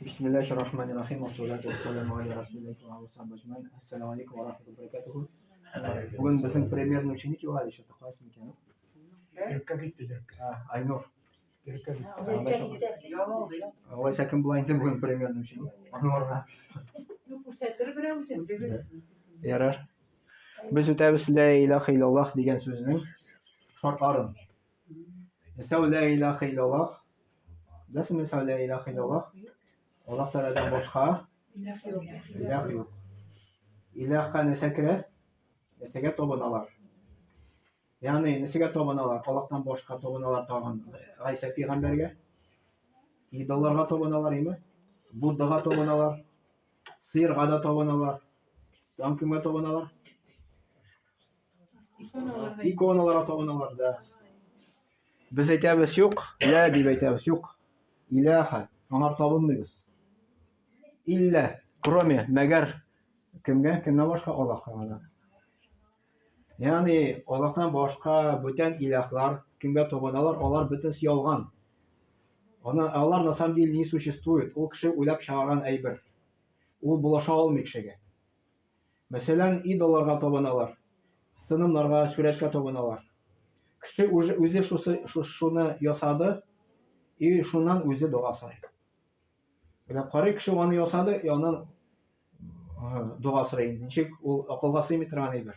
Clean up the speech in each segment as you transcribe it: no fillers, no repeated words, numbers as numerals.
Бисмиллахи рахмани рахим. Вассалату вассаламу аля расулиллахи ва алейхи вассалам. Ассаламу алейкум ва рахматуллахи ва баракатуху. Бүген безнең примерный ученик юк әле, что-то кайсы микән ул? Йөрәккә китте, йөрәккә. А, Айнур. Йөрәккә китте. Алайса кем була инде бүген примерный ученик? Анварга. Ну, күрсәтер берәү үзен. Ярар. Без үтәбез лә илаһа иллаллаһ дигән сүзнең шартларын. Нәрсә ул лә илаһа иллаллаһ? Беләсеңме нәрсә ул лә илаһа иллаллаһ? Аллаһ Тәгаләдән башка илаһ юк. Илаһка нәрсә керә? Нәрсәгә табыналар? Ягъни нәрсәгә табыналар? Аллаһтан башка табыналар тагын Гайсә пәйгамбәргә. Идолларга табыналар, име? Буддага табыналар. Сыерга да табыналар. Тагын кемгә табыналар? Иконаларга табыналар, да. Без әйтәбез юк, лә дип әйтәбез, юк. Илаха, аңар табынмыйбыз. Иллә, кроме, мәгәр кемгә? Кемнән башка? Аллаһка гына. Ягъни Аллаһтан башка бүтән илаһлар кемгә табыналар, алар бөтенесе ялган. Аны алар на самом деле не существует. Ул кеше уйлап чыгарган әйбер. Ул булаша алмый кешегә. Мәсәлән, идолларга табыналар, сынымнарга, сурәткә табыналар. Кеше уже үзе шусы шуны ясады и шуннан үзе дога сорый. Менә карый кеше аны ясады, и аннан дога сорый. Ничек ул акылга сыймый торган әйбер.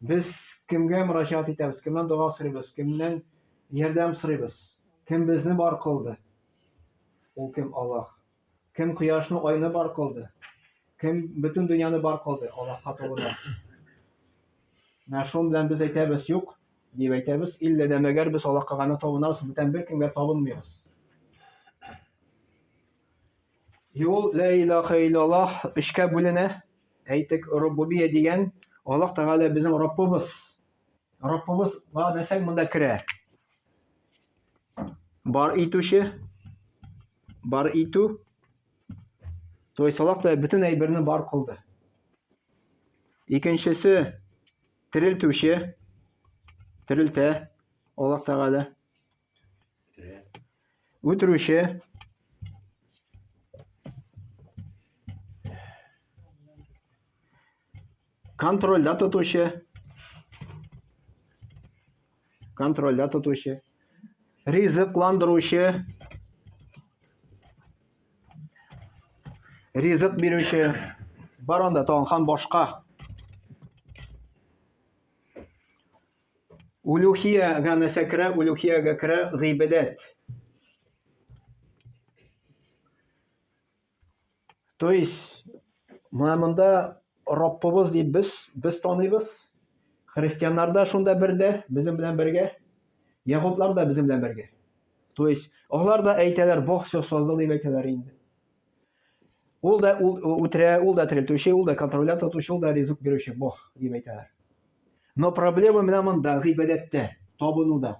Без кемгә мөрәҗәгать итәбез, кемнән дога сорыйбыз, кемнән ярдәм сорыйбыз? Кем безне бар кылды? Ул кем? Аллаһ. Кем кояшны, айны бар кылды? Кем бөтен дөньяны бар кылды? Аллаһка табына. Менә шуның белән без әйтәбез, юк, дип әйтәбез, иллә дә мәгәр без Аллаһка гына табынабыз, бүтән беркемгә табынмыйбыз. Юл ла илаха иллаллаһ өчкә бүленә. Әйтик, рубубия дигән Аллаһ Тәгалә безнең Раббыбыз. Раббыбызга нәрсә монда керә? Бар итүче, бар итү. То есть Аллаһ Тәгалә бөтен әйберне бар кылды. Икенчесе терелтүче, терелтә Аллаһ Тәгалә. Үтерүче, контрольдә тотучы, контрольдә тотучы, ризыкландыручы, ризык бирүче, бар анда тагын һәм башка. Улюхиягә нәрсә керә? Улюхиягә керә гыйбадәт. То есть, менә монда Раббыбыз дип без без таныйбыз. Христианнар да шунда бердә, безнең белән бергә. Яһүдләр дә безнең белән бергә. То есть, алар да әйтәләр, Бог все создал дип әйтәләр инде. Ул да ул үтерә, ул да терелтүче, ул да контрольдә тотучы, ул да ризык бирүче Бог дип әйтәләр. Но проблема менә монда, гыйбадәттә, табынуда.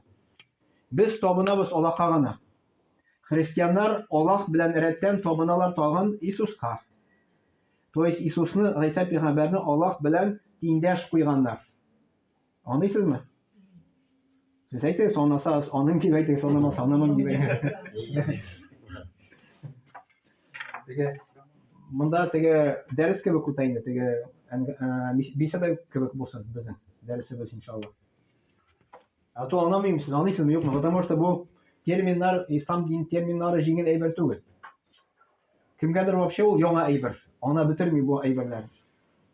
Без табынабыз Аллаһка гына. Христианнар Аллаһ белән рәттән табыналар тагын Иисуска. То есть Иисусны, Гайсә пәйгамбәрне Аллаһ белән тиңдәш куйганнар. Аңлыйсызмы? Сез әйтегез, анасагыз, аның дип әйтегез, анамаса, анамын дип әйтегез. Теге монда теге дәрес кебек үтә инде, теге беседа кебек булсын безнең дәресебез иншалла. А то аңламыйм, сез аңлыйсызмы, юкмы? Потому что бу терминнар, ислам дин терминнары җиңел әйбер түгел. Кемгәдер вообще ул яңа әйбер. Аңлап бетерми бу әйберләр.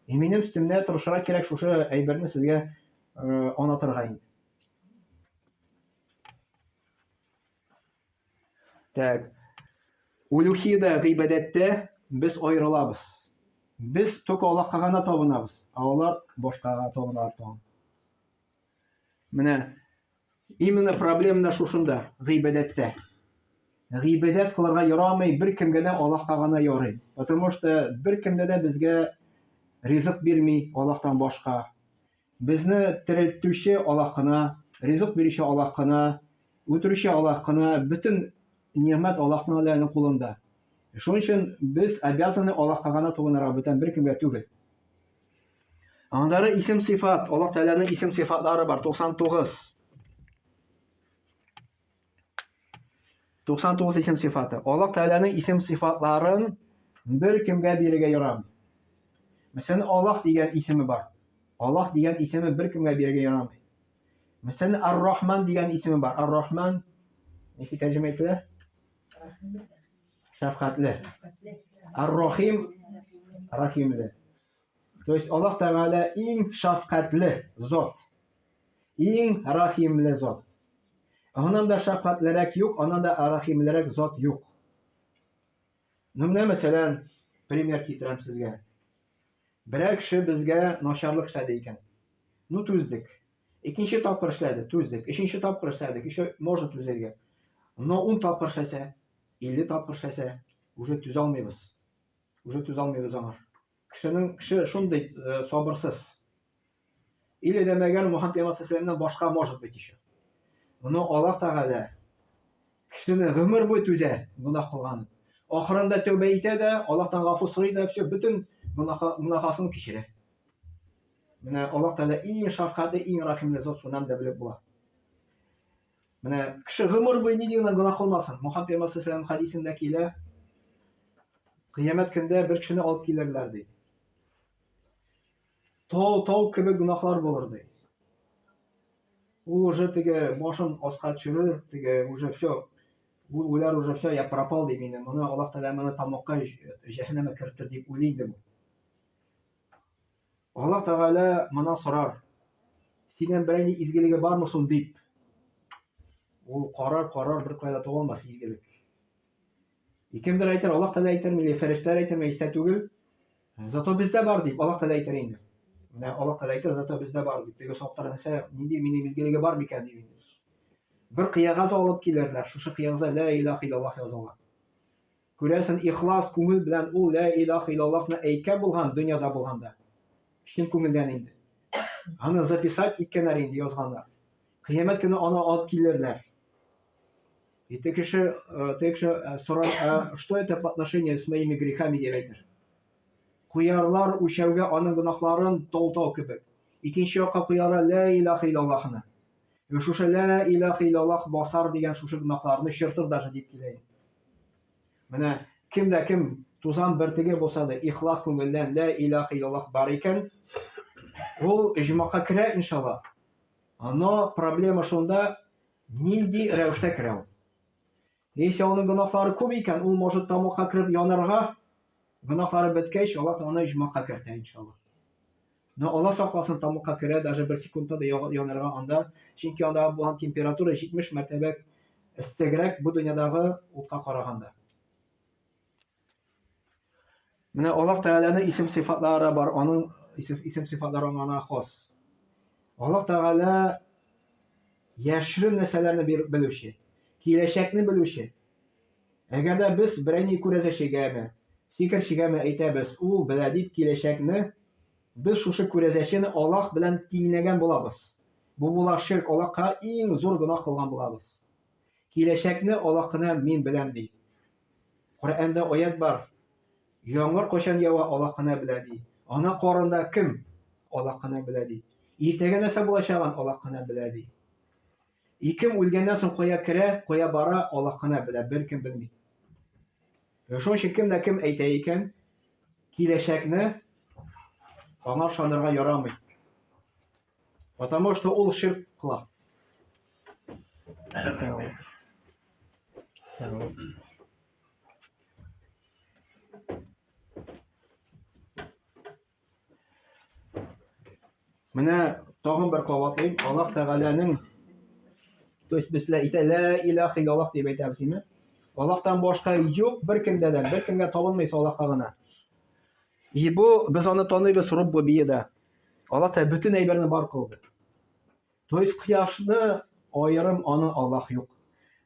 И минем өстемдә тырышырга кирәк шушы әйберне сезгә аңлатырга инде. Так. Улюхида гыйбадәттә без аерылабыз. Без только Аллаһка гына табынабыз, ә алар башкага табыналар тагын. Менә именно проблема да шушында, гыйбадәттә. Гыйбадәт кылырга ярамый, беркемгә дә Аллаһка гына ярый. Потому что беркемдә дә безгә ризык бирми Аллаһтан башка. Безне терелтүче Аллаһ кына, ризык бирүче Аллаһ кына, үтерүче Аллаһ кына, бөтен нигъмәт Аллаһның әле кулында. Шуның өчен без обязаны Аллаһка гына табынырга, бүтән беркемгә түгел. Аннары исем сыйфат, Аллаһ Тәгаләнең исем сыйфатлары бар, 99. 99 исем сыйфаты. Аллаһ Тәгаләнең исем сыйфатларын бер кемгә бирергә ярамый. Мәсәлән, Аллаһ дигән исеме бар. Аллаһ дигән исеме бер кемгә бирергә ярамый. Мәсәлән, Ар-Рахман дигән исеме бар. Ар-Рахман ничек тәрҗемә ителә? Шәфкатьле. Ар-Рахим рахимле. То есть Аллаһ Тәгалә иң шәфкатьле зат. Иң рахимле зат. Аннан да шәфкатьлерәк юк, аннан да рахимлерәк зат юк. Ну, менә мәсәлән, пример китерәм сезгә. Берәр кеше безгә начарлык эшләде икән. Ну, түздек. Икенче тапкыр эшләде, түздек. Өченче тапкыр эшләдек, еще можно түзәргә. Но 10 тапкыр эшләсә, 50 тапкыр эшләсә, уже түзә алмыйбыз. Уже түзә алмыйбыз аңар. Кешенең кеше шундый э, сабырсыз. Или дә мәгәр Мухаммад пәйгамбәр саллаллаху башка может быть еще. Моны Аллаһ Тәгалә кешене гомер буе түзә гөнаһ кылган. Ахырында тәүбә итә дә, Аллаһтан гафу сорый да, все, бөтен гөнаһасын кичерә. Менә Аллаһ Тәгалә иң шәфкатьле, иң рәхимле зат, шуннан да белеп була. Менә кеше гомер буе нинди генә гөнаһ кылмасын. Мухаммад пәйгамбәр саллаллаху хәдисендә килә. Кыямәт көндә бер кешене алып килерләр ди. Тау, тау кебек гөнаһлар булыр ди. Ул уже теге башын аска төшерер, теге уже все, ул уйлар уже все, я пропал ди мине. Моны Аллаһ Тәгалә моны тамакка җәһәннәмгә кертер дип уйлый инде бу. Аллаһ Тәгалә моны сорар. Синнән берәр ни изгелеге бармы соң дип. Ул карар, карар, бер кайда таба алмас изгелек. И кемдер әйтер, Аллаһ Тәгалә әйтер, или фәрештәләр әйтер, истә түгел. Зато бездә бар дип, Аллаһ Тәгалә әйтер инде. Менә Аллаһ Тәгалә әйтер, зато бездә бар дип. Теге сораптар нәрсә, нинди минем изгелеге бар микән дип инде. Бер кыягаз алып килерләр, шушы кыягазда ла илаһ иллаллаһ язылган. Күрәсең, ихлас күңел белән ул ла илаһ иллаллаһны әйткән булган дөньяда булганда. Чын күңелдән инде. Аны записать иткәннәр инде, язганнар. Кыямәт көне аны алып килерләр. И теге кеше, э, теге кеше э, сорар, а что это по отношению с моими грехами дип әйтер. Куярлар үлчәүгә аның гөнаһларын тау-тау кебек. Икенче якка куярлар ла илаһ иллаллаһны. И шушы ла илаһ иллаллаһ басар дигән шушы гөнаһларны чертыр даже дип килә. Менә кем дә кем тузан бөртеге булса да ихлас күңелдән ла илаһ иллаллаһ бар икән, ул оҗмахка керә иншалла. Но проблема шунда, Нинди рәвештә керә ул? Если аның гөнаһлары күп икән, ул может тамакка кереп янырга, гөнаһлары беткәч, Аллаһ аны оҗмахка кертә, иншалла. Но Аллаһ сакласын, тамакка керә, даже бер секундта да янырга анда, чөнки анда булган температура 70 мәртәбә эссегрәк бу дөньядагы утка караганда. Менә Аллаһ Тәгаләнең исем сыйфатлары бар, аның исем, исем сыйфатлары аңа хас. Аллаһ Тәгалә яшерен нәрсәләрне белүче, киләчәкне белүче. Әгәр дә без берәй күрәзәчегәме, сихерчегәме әйтәбез, ул белә дип киләчәкне, без шушы күрәзәчене Аллаһ белән тиңләгән булабыз. Бу була ширк, Аллаһка иң зур гөнаһ кылган булабыз. Киләчәкне Аллаһ кына мин беләм ди. Коръәндә аят бар. Яңгыр кайчан ява, Аллаһ кына белә ди. Ана карында кем? Аллаһ кына белә ди. Иртәгә нәрсә булачагын Аллаһ кына белә ди. И кем үлгәннән соң кая керә, кая бара, Аллаһ кына белә, беркем белми. Шуның өчен кем дә кем әйтә икән, киләчәкне аңа ышанырга ярамый. Потому что ул ширк кыла. Менә тагын бер кабатлыйм, Аллаһ Тәгаләнең то есть без лә итә лә илаһ иллаллаһ дип әйтәбез, име? Аллаһтан башка юк беркемдә дә, беркемгә табынмыйсыз Аллаһка гына. И бу без аны таныйбыз рубубияда. Аллаһ Тәгалә бөтен әйберне бар кылды. То есть кояшны аерым аны Аллаһ юк.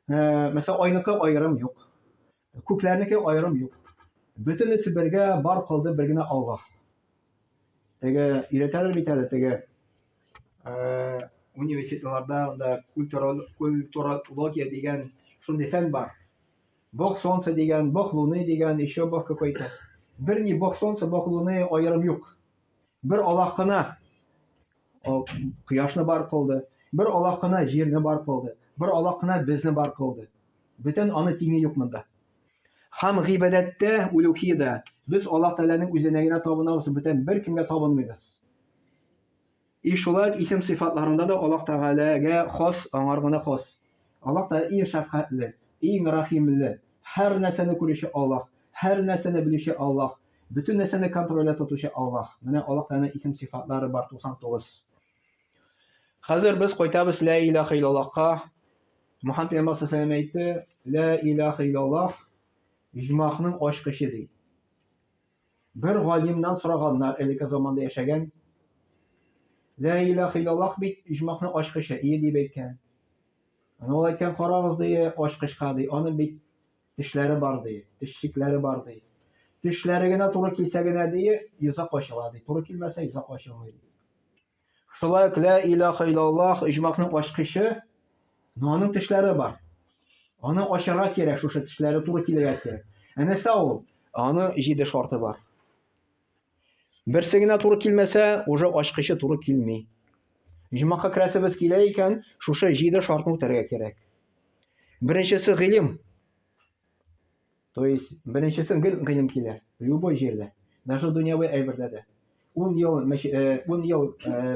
Э, мәсәлән, айныкы аерым юк. Күкләрнеке аерым юк. Бөтенесе бергә бар кылды бер генә Аллаһ. Теге өйрәтәләр бит әле теге э, университетларда анда культурология дигән шундый фән бар. Бог солнца дигән, бог луны дигән, еще бог какой-то. Бер ни бог солнца, бог луны аерым юк. Бер Аллаһ кына кояшны бар кылды. Бер Аллаһ кына җирне бар кылды. Бер Аллаһ кына безне бар кылды. Бүтән аны тиңе юк монда. Һәм гыйбадәттә, улюхиядә без Аллаһ Тәгаләнең үзенә генә табынабыз, бүтән беркемгә табынмыйбыз. И шулай ук исем сыйфатларында да Аллаһ Тәгаләгә хас, аңар гына хас. Аллаһ Тәгалә иң шәфкатьле, иң рәхимле, һәр нәрсәне күрүче Аллаһ, һәр нәрсәне белүче Аллаһ, бөтен нәрсәне контрольдә тотучы Аллаһ. Менә Аллаһ Тәгаләнең исем сыйфатлары бар 99. Хәзер без кайтабыз Лә илаһа иллаллаһка. Мөхәммәд пәйгамбәр саллаллаху алейһи әйтте, Лә илаһа иллаллаһ иҗмахның ачкычы ди. Бер галимнән сораганнар, элекке заманда яшәгән. Лә илаһа иллаллаһ бит иҗмахның ачкычы, ие дип әйткән. Аны ул әйткән, карагыз ди, ачкычка ди, аның бит тешләре бар ди, тешчекләре бар ди. Тешләре генә туры килсә генә ди, йозак ачыла ди. Туры килмәсә, йозак ачылмый ди. Шулай ук лә илаһа иллаллаһ иҗмахның ачкычы, но аның тешләре бар. Аны ачарга кирәк, шушы тешләре туры килергә кирәк. Ә нәрсә ул? Аның җиде шарты бар. Берсе генә туры килмәсә, уже ачкычы туры килми. Иҗмахка керәсебез килә икән, шушы җиде шартны үтәргә кирәк. Беренчесе гыйлем. То есть беренчесен гел гыйлем килә, любой җирдә, даже дөньяви әйбердә дә. 10 ел 10 ел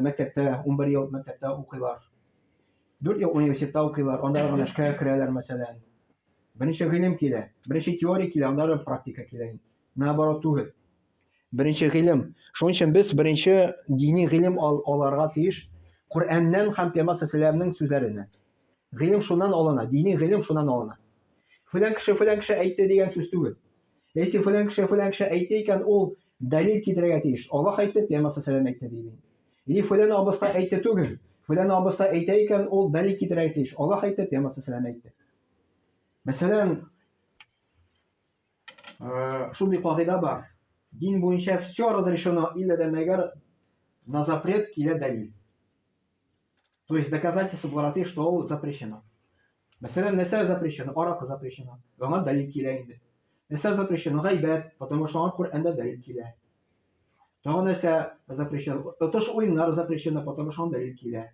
мәктәптә, 11 ел мәктәптә укыйлар. 4 ел университетта укыйлар, анда гына эшкә керәләр, мәсәлән. Беренче гыйлем килә, беренче теория килә, аннары практика килә. Наоборот түгел. Беренче гыйлем. Шуның өчен без беренче дини гыйлем ал аларга тиеш Коръәннән һәм Пәйгамбәр саллаллаху сүзләреннән. Гыйлем шуннан алына, дини гыйлем шуннан алына. Фәлән кеше, фәлән кеше әйтте дигән сүз түгел. Если фәлән кеше, фәлән кеше әйтте икән, ул дәлил китерергә тиеш. Аллаһ әйтте, Пәйгамбәр саллаллаху әйтте дигән. Или фәлән абыстай әйтте түгел. Фәлән абыстай әйтә икән, ул дәлил китерергә тиеш. Аллаһ әйтте, Пәйгамбәр саллаллаху әйтте. Мәсәлән, шундый кагыйдә бар. Дин буенча все разрешено, иллә дә мәгәр на запрет килә дәлил. То есть доказательство буларак что ул запрещено. Мәсәлән, нәрсә запрещено? Аракы запрещено. Аңа дәлил килә инде. Нәрсә запрещено? Гайбәт, потому что аңа Коръәндә дәлил килә. Тагы нәрсә запрещено? Отыш уеннар запрещено, потому что аңа дәлил килә.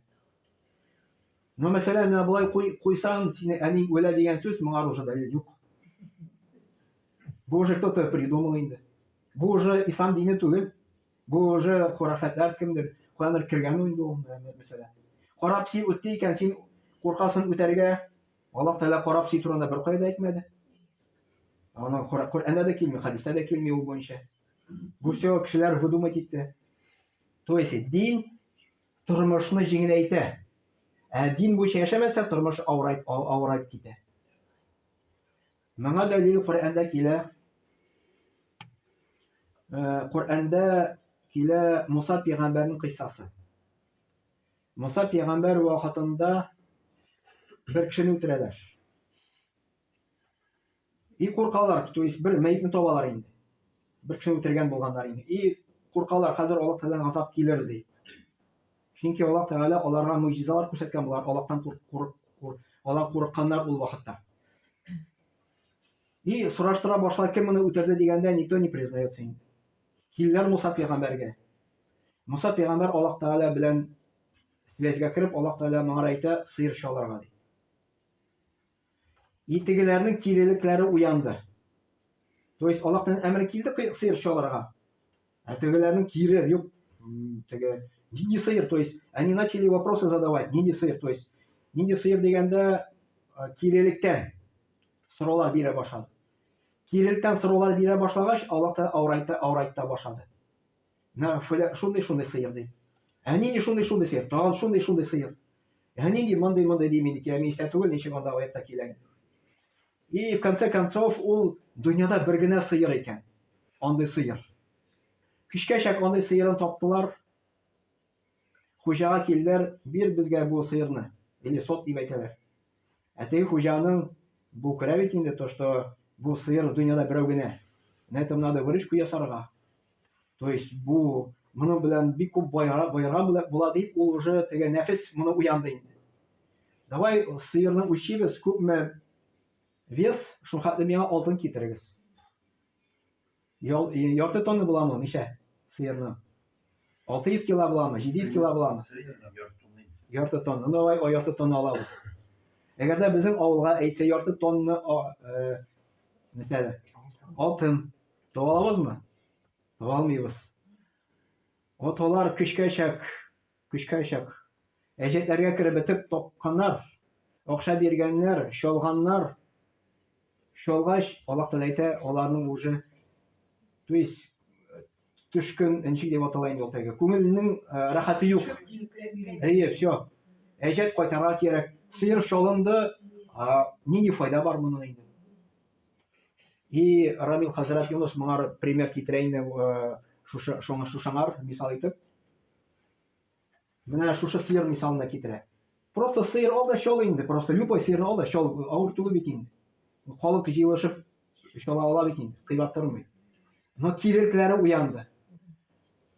Но мәсәлән, менә болай куй, куйсаң, сине әниң үлә дигән сүз, моңа уже дәлил юк. Бу уже кто-то придумал инде. Бу уже ислам дине түгел. Бу уже хурафатлар кемдер, каяндыр кергән инде ул мәсәлән. Кара пси үтте икән, син куркасың үтәргә. Аллаһ Тәгалә кара пси турында бер кайда әйтмәде. Аның Коръәндә дә килми, хәдистә дә килми ул буенча. Бу все кешеләр выдумать итте. То есть дин тормышны җиңеләйтә. Ә дин буенча яшәмәсә, тормыш авырайып, авырайып китә. Моңа дәлил Коръәндә килә. Э, Коръәндә килә Муса пәйгамбәрнең кыйссасы. Муса пәйгамбәр вакытында бер кешене үтерәләр. И куркалар, то есть бер мәетне табалар инде. Бер кешене үтергән булганнар инде. И куркалар, хәзер Аллаһ Тәгаләдән газап килер ди. Чөнки Аллаһ Тәгалә аларга мөгъҗизалар күрсәткән булар, Аллаһтан курк, курк, алар курыкканнар ул вакытта. И сораштыра башлар, кем моны үтерде дигәндә, никто не признается инде. Килделәр Муса пәйгамбәргә. Муса пәйгамбәр Аллаһ Тәгалә белән связьгә кереп, Аллаһ Тәгалә моңа әйтә, сыер чалырга ди. И тегеләрнең кирелекләре уянды. То есть Аллаһтан әмер килде сыер чалырга. Ә тегеләрнең кире, юк, теге нинди сыер, то есть они начали вопросы задавать, нинди сыер, то есть нинди сыер дигәндә кирелектән сораулар бирә башлады. Кирелектән сораулар бирә башлагач, Аллаһ та авырайта, авырайта башлады. Менә шулай шундый-шундый сыер ди. Ә нинди шундый-шундый сыер? Тагын шундый-шундый сыер. Ә нинди мондый-мондый ди минеке, ә мин истә түгел, ничек анда аятта килә. И в конце концов ул дөньяда бер генә сыер икән. Андый сыер. Кичкә чак андый сыерын таптылар. Хуҗага килделәр, бир безгә бу сыерны. Или сот дип әйтәләр. Ә теге хуҗаның бу керә бит инде, то что бу сыер дөньяда берәү генә. На этом надо выручку ясарга. То есть бу моның белән бик күп байга байга була дип, ул уже теге нәфес моны уянды инде. Давай сыерны үлчибез, күпме вес, шул хәтле миңа алтын китерегез. Ярты тонна буламы, ничә сыерның? 600 кило буламы, 700 кило буламы? Ярты тонна. Ну, давай, о, ярты тонна алабыз. Әгәр дә безнең авылга әйтсә ярты тонна мәсәлән, алтын таба алабызмы? Таба алмыйбыз. Вот алар көчкә чак, көчкә чак. Әҗәтләргә кереп бетеп тапканнар, акча биргәннәр, чалганнар. Чалгач, Аллаһ Тәгалә әйтә, аларның уже, то есть төшкөн, ничек дип атала инде ул теге, күңеленең рәхәте юк. Әйе, все. Әҗәт кайтарга кирәк. Сыер чалынды, нинди файда бар моның инде? И Рамил хәзрәт Юнус моңар пример китерә инде шушы шуңа шушаңар мисал итеп. Менә шушы сыер мисалында китерә. Просто сыер ал да чал инде, просто любой сыерны ал да чал, авыр түгел бит инде. Халык җыелышып чала ала бит инде, кыйбат тормый. Но кирелкләре уянды.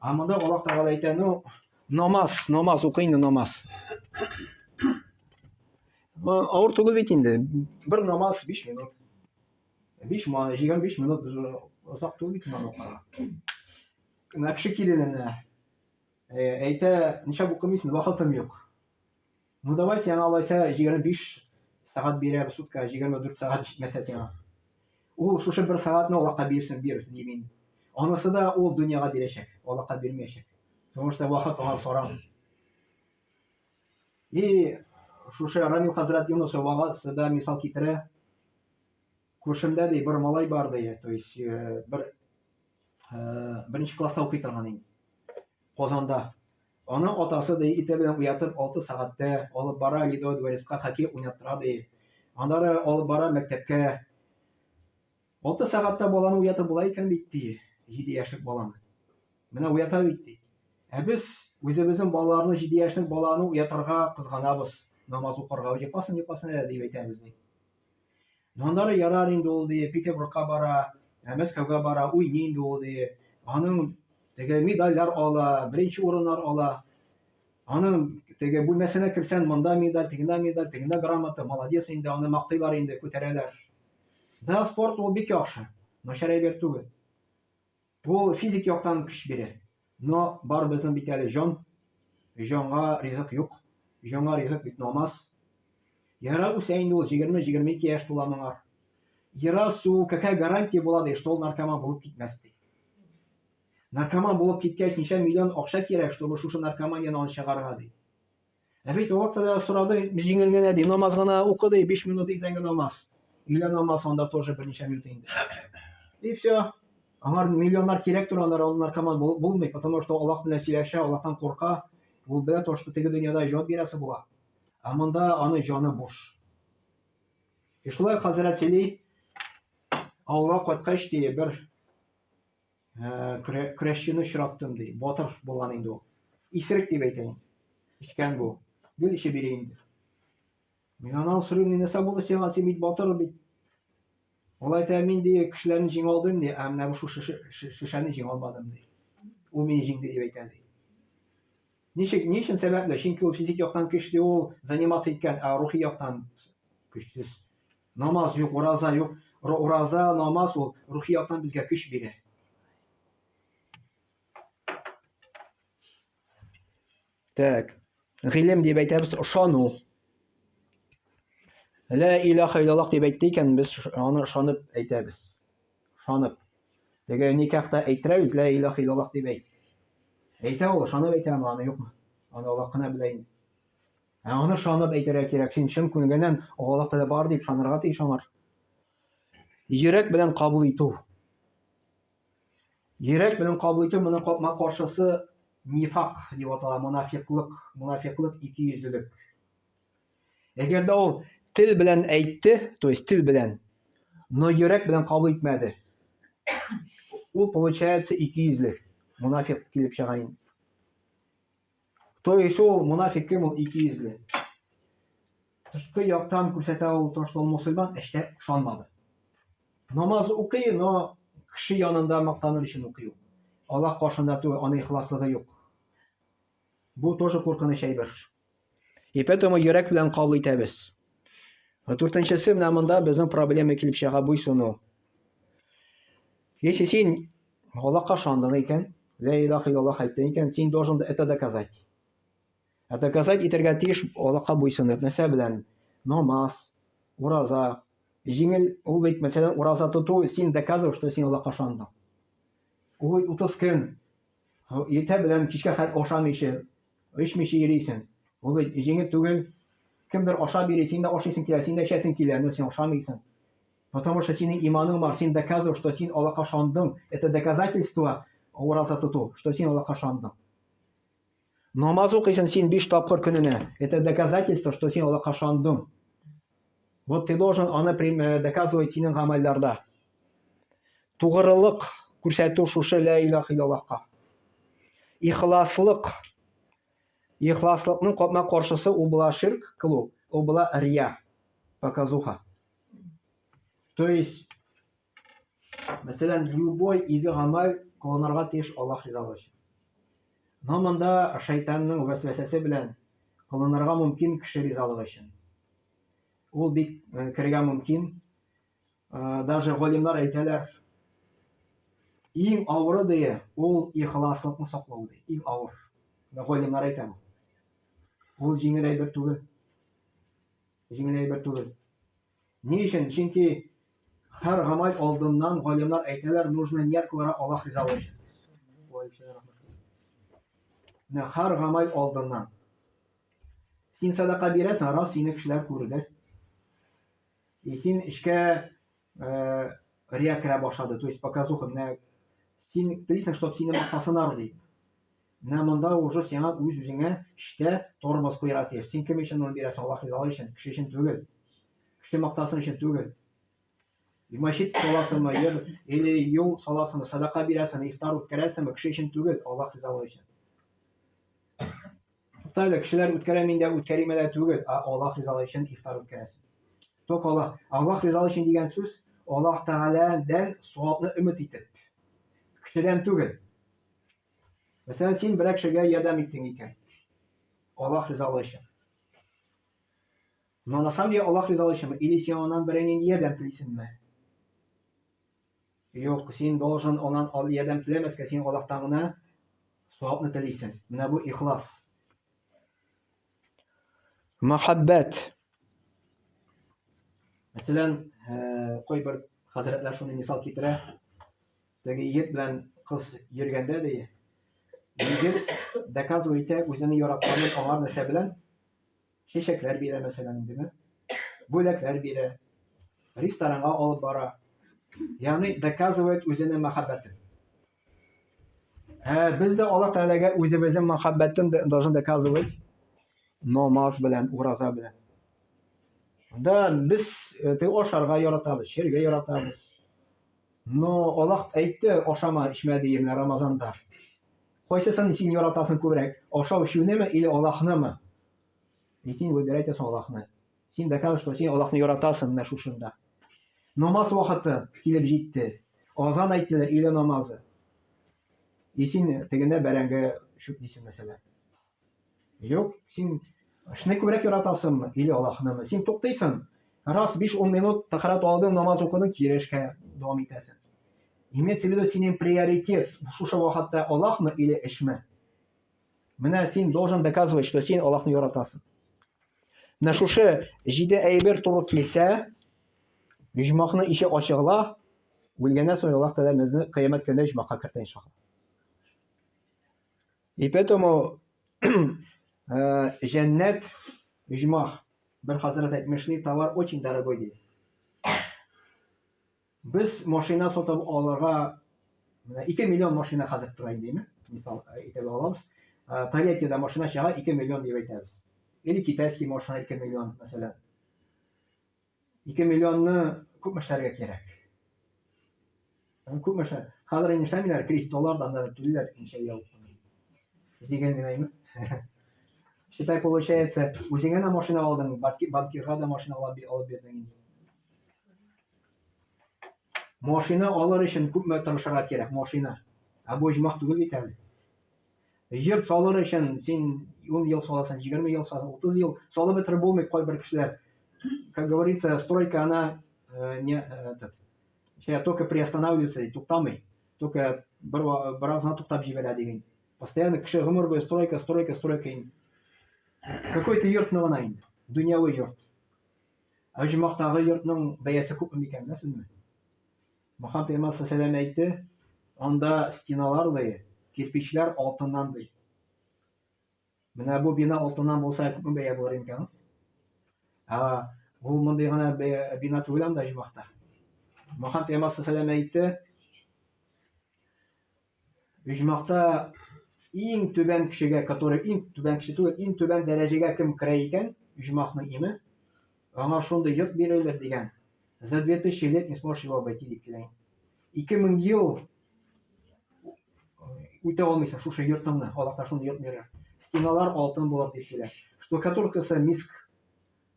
А монда Аллаһ Тәгалә әйтә, ну, намаз, намаз укы инде, намаз. Авыр түгел бит инде. Бер намаз 5 минут. 5 25 минут озак түгел бит инде укырга. Менә кеше килененә Әйтә, нишләп укымыйсың, вакытым юк. Ну давай сиңа алайса 25 сәгать бирәбез сутка, 24 сәгать җитмәсә сиңа. Ул шушы бер сәгатьне Аллаһка бирсен, бир, дим инде. Анысы да ул дөньяга бирәчәк, Аллаһка бирмәячәк. Потому что вакыт аңа саран. И шушы Рамил хәзрәт Юнусов вагасы да мисал китерә. Күршемдә ди бер малай бар ди, то есть бер беренче класста укый торган инде. Казанда. Аның атасы ди иртә белән уятып 6 сәгатьтә алып бара Ледовый дворецка хоккей уйнаттыра ди. Аннары алып бара мәктәпкә. 6 сәгатьтә баланы уятып була икән бит ди, 7 яшьлек баланы. Менә уята бит ди. Ә без үзебезнең балаларны 7 яшьлек баланы уятырга кызганабыз. Намаз укырга йокласын, йокласын әле дип әйтәбез ди. Аннары ярар инде ул ди, Петербургка бара, Мәскәүгә бара, уйный инде ул ди. Аның теге медальләр ала, беренче урыннар ала. Аның теге бүлмәсенә керсәң, монда медаль, тегендә медаль, тегендә грамота, молодец инде, аны мактыйлар инде, күтәрәләр. Да, спорт ул бик яхшы, начар әйбер түгел. Ул физик яктан көч бирә. Но бар безнең бит әле җан. Җанга ризык юк. Җанга ризык бит намаз. Яра үсә инде ул 20-22 яшь тула моңар. Яра су, какая гарантия була ди, что ул наркоман булып китмәс ди. Наркоман булып киткәч, ничә миллион акча кирәк, чтобы шушы наркоманияне аны чыгарырга ди. Ә бит Аллаһ Тәгалә сорады, җиңел генә ди, намаз гына укы ди, 5 минут иртәнге намаз. Өйлә намаз анда тоже берничә минут инде. И все. Аңар миллионнар кирәк тора, аннары ул наркоман булмый, потому что Аллаһ белән сөйләшә, Аллаһтан курка. Ул белә то, что теге дөньяда җавап бирәсе була. Ә монда аны җаны буш. И шулай хәзрәт сөйли, авылга кайткач ди, бер Көрәшчене очраттым, ди. Батыр булган инде ул. Исерек дип әйтәйем. Эчкән бу. Гел эчеп йөри инде. Мин аннан сорыйм, нәрсә булды сиңа, син бит батыр бит. Ул әйтә, мин ди, кешеләрне җиңә алдым ди, ә менә шушы шешәне җиңә алмадым ди. Ул мине җиңде дип әйтә ди. Ничек, ни өчен сәбәпле? Чөнки ул физик яктан көчле, ул заниматься иткән, ә рухи яктан көчсез. Намаз юк, ураза юк. Ураза, намаз ул рухи яктан безгә көч бирә. Так. Гыйлем дип әйтәбез, ышану. Лә илаха иллаллах дип әйтте икән, без аны ышанып әйтәбез. Ышанып. Теге никахта әйттерәбез, лә илаха иллаллах дип әйт. Әйтә ул, ышанып әйтәме, аны юкмы? Аны Аллаһ кына белә инде. Ә аны ышанып әйтергә кирәк. Син чын күңелеңнән Аллаһ Тәгалә бар дип ышанырга тиеш аңар. Йөрәк белән кабул итү. Йөрәк белән кабул итү моның капма каршысы нифак дип атала, монафиклык, монафиклык икейөзлелек. Әгәр дә ул тел белән әйтте, то есть тел белән, но йөрәк белән кабул итмәде. Ул получается икейөзле, монафик килеп чыга инде. То есть ул монафик кем ул икейөзле. Тышкы яктан күрсәтә ул то, что ул мусульман, эчтә ышанмады. Намаз укый, но кеше янында мактаныр өчен укый ул. Аллаһ каршында түгел, аның ихласлыгы юк. Бу тоже куркыныч әйбер. И поэтому йөрәк белән кабул итәбез. Дүртенчесе, менә монда безнең проблема килеп чыга буйсыну. Если син Аллаһка ышандың икән, лә илаһа иллаллаһ әйттең икән, син должен это доказать. Ә доказать итәргә тиеш Аллаһка буйсынып, нәрсә белән? Намаз, ураза. Җиңел ул бит, мәсәлән, ураза тоту, син доказываешь, что син Аллаһка ышандың. Ул бит 30 көн иртә белән кичкә хәтле ашамыйча, эчмичә йөрисең. Ул бит җиңел түгел. Кемдер ашап йөри, син дә ашыйсың килә, син дә эчәсең килә, но син ашамыйсың. Потому что синең иманың бар, син доказываешь, что син Аллаһка ышандың. Это доказательство ураза тоту, что син Аллаһка ышандың. Намаз укыйсың син биш тапкыр көненә. Это доказательство, что син Аллаһка ышандың. Вот ты должен аны доказывать синең гамәлләрдә. Тугрылык күрсәтү шушы ла илаһ иллаллаһка. Ихласлык. Ихласлыкның капма каршысы ул була ширк кылу, ул була рия, показуха. То есть Мәсәлән, любой изге гамәл кылынырга тиеш Аллаһ ризалыгы өчен. Но монда шайтанның вәсвәсәсе белән кылынырга мөмкин кеше ризалыгы өчен. Ул бик э, керергә мөмкин. Э, даже галимнар әйтәләр, иң авыры ди, ул ихласлыкны саклау ди, иң авыр. Галимнар әйтә бу. Ул җиңел әйбер түгел. Җиңел әйбер түгел. Ни өчен? Чөнки һәр гамәл алдыннан галимнар әйтәләр, нужно ният кылырга Аллаһ ризалыгы өчен. Менә һәр гамәл алдыннан. Син садака бирәсең, рас сине кешеләр күрде. И син эшкә э, рия керә башлады, то есть показуха, менә син телисең, чтобы сине мактасыннар дип. Менә монда уже сиңа үз-үзеңә эштә тормоз куярга тиеш. Син кем өчен моны бирәсең? Аллаһ ризалыгы өчен, кеше өчен түгел. Кеше мактасын өчен түгел. Мәчет саласыңмы, ер или юл саласыңмы, садака бирәсеңме, ифтар үткәрәсеңме, кеше өчен түгел, Аллаһ ризалыгы өчен. Тукта әле, кешеләр үткәрә, мин дә үткәрим әле түгел, ә Аллаһ ризалыгы өчен ифтар үткәрәсең. Только Аллаһ. Аллаһ ризалыгы өчен дигән сүз Аллаһ Тәгаләдән савапны өмет итеп. Кешедән түгел. Мәсәлән, син берәр кешегә ярдәм иттең икән. Аллаһ ризалыгы өчен. Но на самом деле Аллаһ ризалыгы өченме? Или син аннан берәр нинди ярдәм телисеңме? Юк, син должен аннан ярдәм теләмәскә, син Аллаһтан гына савапны телисең. Менә бу ихлас. Мәхәббәт. Мәсәлән, э, кайбер хәзрәтләр шуны мисал китерә. Теге егет белән кыз йөргәндә ди, егет доказывай итә үзенең яратканын аңар нәрсә белән? Чәчәкләр бирә, мәсәлән, индеме? Бүләкләр бирә. Ресторанга алып бара. Ягъни доказывает үзенең мәхәббәтен. Ә без дә Аллаһ Тәгаләгә үзебезнең мәхәббәтен должны доказывать намаз белән, ураза белән. Да, без э, теге ашарга яратабыз, эчәргә яратабыз. Но Аллаһ әйтте, ашама, эчмә ди менә Рамазанда. Кайсысын син яратасың күбрәк? Ашау эчүнеме или Аллаһнымы? И син выбирай соң Аллаһны. Син докажешь, что син Аллаһны яратасың менә шушында. Намаз вакыты килеп җитте. Азан әйттеләр, өйлә намазы. И син тегендә бәрәңге чүплисең, мәсәлән. Юк, син эшне күбрәк яратасыңмы или Аллаһнымы? Син туктыйсың. Раз 5-10 минут тәһарәт алдың, намаз укыдың, кире эшкә дәвам итәсең. Имеется в виду синең приоритет шушы вакытта Аллаһмы или эшме? Менә син должен доказывать, что син Аллаһны яратасың. Менә шушы җиде әйбер туры килсә, оҗмахның ише ачыла, үлгәннән соң Аллаһ Тәгалә безне кыямәт көнендә оҗмахка кертә иншалла. И поэтому җәннәт оҗмах бер хәзрәт әйтмешли, товар очень дорогой ди. Без машина сатып алырга менә 2 миллион машина хәзер тора инде, мисал әйтә алабыз. Тольяттида машина чыга 2 миллион дип әйтәбез. Или китайский машина 2 миллион, мәсәлән. 2 миллионны күпме эшләргә кирәк? Күпме эшләр? Хәзер инде эшләмиләр, кредит алар да түлиләр ничә ел. Дигән генә име? Считай, получается, үзеңә дә машина алдың, банкирга да машина алып бирдең инде. Машина алыр өчен күпме тырышырга кирәк, машина. Ә бу оҗмах түгел бит әле. Йорт салыр өчен син 10 ел саласың, 20 ел саласың, 30 ел салып бетереп булмый кайбер кешеләр. Как говорится, стройка она э, не э, этот, только приостанавливается, туктамый. Только бер бераз гына туктап җибәрә дигән. Постоянно кеше гомер буе стройка, стройка, стройка инде. Какой-то йортны гына инде. Дөньяви йорт. Ә оҗмахтагы йортның бәясе күпме микән, беләсезме? Мөхәммәд пәйгамбәр саллаллаһу әйтте, анда стеналар ди, кирпичләр алтыннан ди. Менә бу бина алтыннан булса, күпме бәя булыр микән? Ә бу мондый гына бина түгел анда оҗмахта. Мөхәммәд пәйгамбәр саллаллаһу әйтте, Оҗмахта иң түбән кешегә, который иң түбән кеше түгел, иң түбән дәрәҗәгә кем керә икән, оҗмахның име, аңа шундый йорт бирелер дигән. За 2000 лет не сможешь его обойти дип килә. 2000 ел үтә алмыйсың шушы йортыңны, Аллаһ та шундый йорт бирер. Стеналар алтын булыр дип килә. Штукатуркасы миск.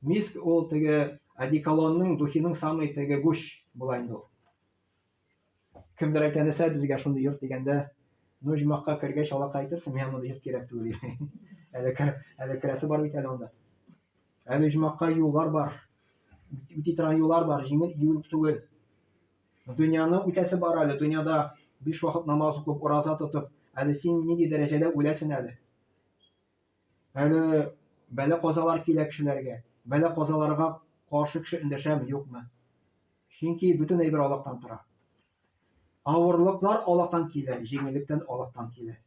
Миск ул теге одеколонның, духиның самый теге гуш була инде ул. Кемдер әйтә, нәрсә безгә шундый йорт дигәндә, ну, оҗмахка кергәч, Аллаһка әйтерсең, миңа мондый йорт кирәк түгел дип. Әле кер, әле керәсе бар бит әле анда. Әле оҗмахка юллар бар. Үти торган юллар бар, җиңел юл түгел. Дөньяны үтәсе бар әле, дөньяда биш вакыт намаз укып, ураза тотып, әле син нинди дәрәҗәдә үләсең әле. Әле бәла-казалар килә кешеләргә. Бәла-казаларга каршы кеше эндәшәме, юкмы? Чөнки бөтен әйбер Аллаһтан тора. Авырлыклар Аллаһтан килә, җиңеллектән Аллаһтан килә.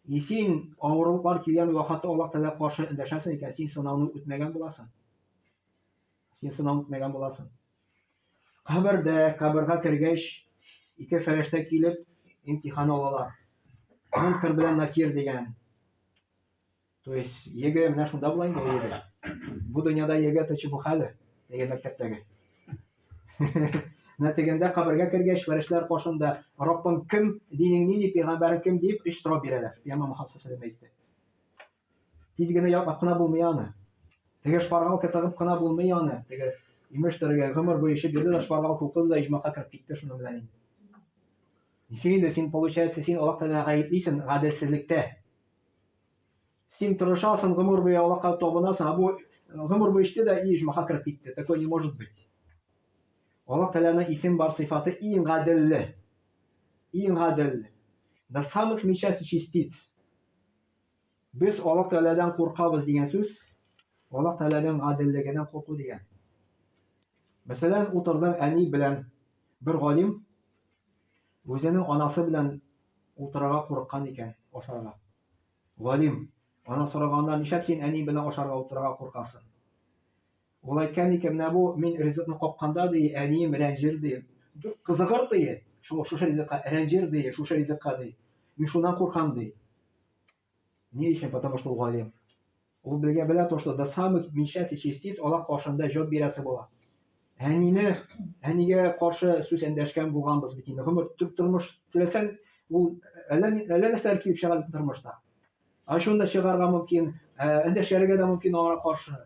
И син авырлыклар килгән вакытта Аллаһ Тәгалә каршы эндәшәсең икән, син сынауны үтмәгән буласың. Син сынауны үтмәгән буласың. Кабердә, кабергә кергәч, ике фәрештә килеп имтихан алалар. Мункар белән Накир дигән. То есть ЕГЭ менә шунда була инде ул ЕГЭ. Бу дөньяда ЕГЭ это чепуха әле, теге мәктәптәге. Менә тегендә кабергә кергәч, фәрештәләр каршында Раббың кем, динең нинди, пәйгамбәрең кем дип өч сорау бирәләр. Пәйгамбәр Мөхәммәд саллаллаһу алейһи әйтте. Тиз генә ятлап кына булмый аны. Теге шпаргалка тыгып кына булмый аны. Теге имеш теге гомер буе эчеп йөрде дә шпаргалка укыды да иҗмакка кереп китте шуның белән инде. Ничек инде син, получается, син Аллаһ Тәгаләне гаеплисең гаделсезлектә. Син тырышасың, гомер буе Аллаһка табынасың, ә бу гомер буе эчте дә и иҗмакка кереп китте. Такое не может быть. Аллаһ Тәгаләнең исем бар сыйфаты иң гаделле. Иң гаделле. До самых мельчайших частиц. Без Аллаһ Тәгаләдән куркабыз дигән сүз, Аллаһ Тәгаләнең гаделлегеннән курку дигән. Мәсәлән, утырдың әни белән бер галим үзенең анасы белән утырырга курыккан икән ашарга. Галим, ана сораганда, нишләп син әни белән ашарга утырырга куркасың? Ул әйткән икән, менә бу мин ризыкны капканда, ди, әнием рәнҗер, ди. Кызыгыр, ди, шул шушы ризыкка, рәнҗер, ди, шушы ризыкка, ди. Мин шуннан куркам, ди. Ни өчен? Потому что ул галим. Ул белгә белә то, что до самых мельчайших частиц алар каршында җавап бирәсе була. Әнине, әнигә каршы сүз эндәшкән булганбыз бит инде. Гомер тормыш теләсәң, ул әллә әллә нәрсәләр килеп чыга бит тормышта. Ачуын да чыгарга мөмкин, эндәшәргә дә мөмкин аңа каршы.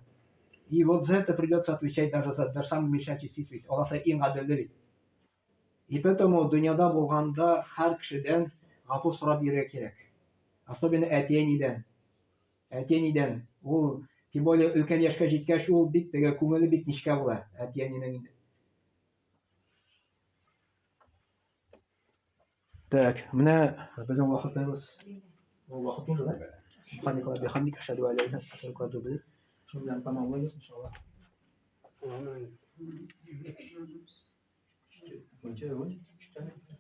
И вот за это придется отвечать даже за даже самый мельчайший частиц бит. Аллаһ та иң гаделле бит. И поэтому дөньяда булганда һәр кешедән гафу сорап йөрергә кирәк. Особенно әти-әнидән. Әти-әнидән. Ул, тем более, өлкән яшькә җиткәч, ул бик теге күңеле бик нечкә була әти-әнинең инде. Так, менә безнең вакытыбыз. Ул вакыт уже, да? Субханикалла бихамдика, ашһаду ан ла илаһа илля анта, астагфирука ва атубу илейк. Шуның белән тәмамлыйбыз, иншалла. Нче, 13.